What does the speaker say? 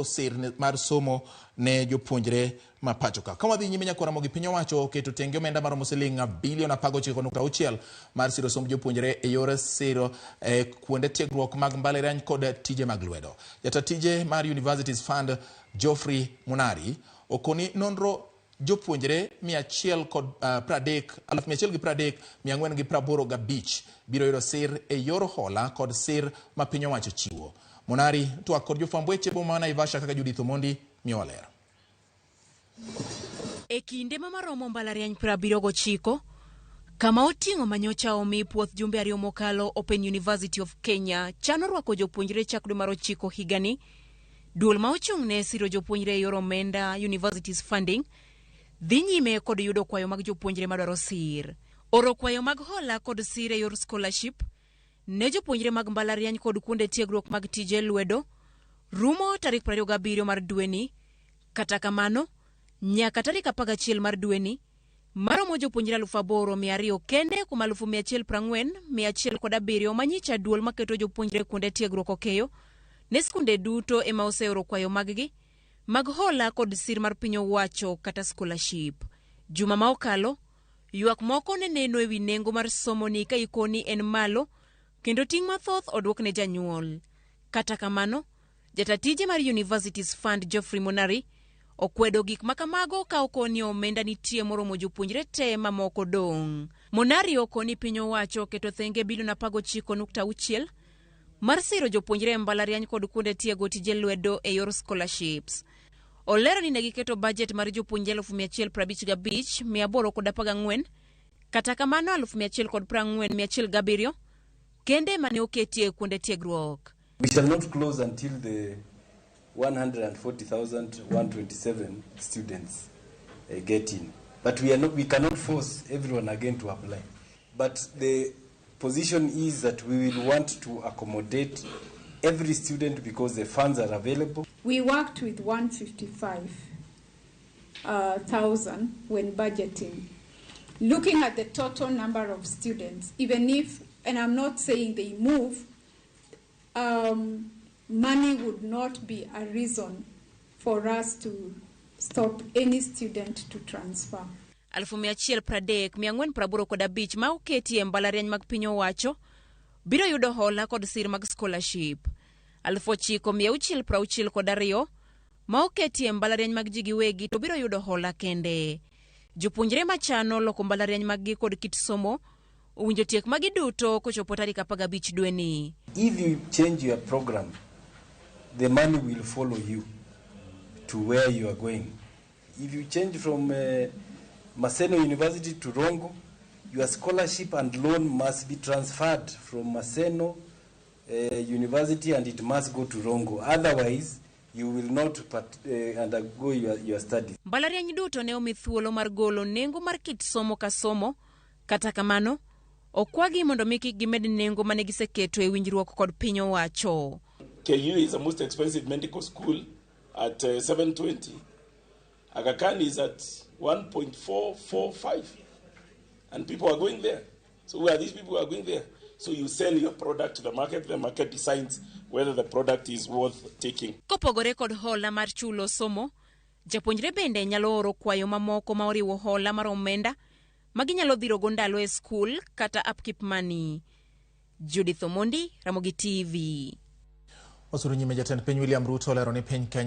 Sir mar somo ne jopuonjre ma pacho ka. Ka wadhi nyime nyakwa Ramogi, piny owacho oketo tenge omenda maromo siling bilion 19.6 mar siro somb jopuonjre e yor siro kuonde tiegruok mag mbalariany kod tije mag lwedo. Jata tije mar Universities Fund Geoffrey Munari okoni nonro jopuonjre 130, 130,485 biro yudo sir e yor hola kod sir ma piny owacho chiwo. Monari twak kod jofwamb weche boma ma Naivasha kaka Judith Omondi miyowa ler. E kinde ma maromo mbalariany 79 kama oting'o manyocha omi puoth jumbe 2 mokalo Open University of Kenya chano rwako jopuonjre chak dwe mar 9 higani. Duol ma ochung' ne siro jopuonjre e yor omenda Universities Funding dhi nyime kod yudo kwayo mag jopuonjre madwaro sir. Oro kwayo mag hola kod sir e yor scholarship ne jopuonjre mag mbalariany kod kuonde tiegruok mag tije lwedo rumo tarik 27 mar dweni. Kata kamano, nyaka tarik 11 mar dweni, maromo jopuonjre 8,200 kende kuom 140,107 manyicha duol maketo jopuonjre kuonde tiegruok okeyo ne skunde duto ema oseoro kwayo maggi mag hola kod sir mar piny owacho kata scholarship. Juma ma okalo, ywak moko ne neno ewi nengo mar somo ni ka ikoni en malo kendo ting' mathoth oduok ne janyuol. Kata kamano, jata tije mar Universities Fund Geoffrey Monari okwedo gik ma kamago ka okoni omenda nitie moromo jopuonjre te mamoko dong'. Monari okoni piny owacho oketo thenge bilion 19.6 mar siro jopuonjre e mbalariany kod kuonde tiego tije lwedo e yor scholarships. Olero ni ne giketo bajet mar jopuonjre 155,814, kata kamano 140,107 kende mane oketie kuonde tiegruok. We shall not close until the 140,127 students get in. But we are not, we cannot force everyone again to apply. But the position is that we will want to accommodate every student because the funds are available. We worked with 155,000 when budgeting. Looking at the total number of students, even if, and I'm not saying they move, money would not be a reason for us to stop any student to transfer. 130,485 ma oketi e mbalariany mag piny owacho biro yudo hola kod sir mag scholarship. 9,662 ma oketi e mbalariany mag ji giwegi to biro yudo hola kende. Jopuonjre machano loko mbalariany maggi kod kit somo owinjo tiek magi duto kochopo tarik 15 dweni. If you change your program, the money will follow you to where you are going. If you change from Maseno University to Rongo, your scholarship and loan must be transferred from Maseno University and it must go to Rongo. Otherwise, you will not undergo your studies. Mbalariany duto ne omi thuolo mar golo nengo mar kit somo ka somo, kata kamano, okwagi mondo mi kik gimed nengo mane giseketo e winjruok kod piny owacho. KU is the most expensive medical school at 720. Aga Khan is at 1.445 and people are going there. So who are these people who are going there? So you sell your product to the market decides whether the product is worth taking. Kopogore kod hola mar chulo somo, japuonjre bende nyalo oro kwayo mamoko ma oriwo hola mar omenda ma ginyalo dhirogo ndalo e skul kata upkeep money. Judith Omondi, Ramogi TV. Osuru nyime jatend piny William Ruto olero ni piny Kenya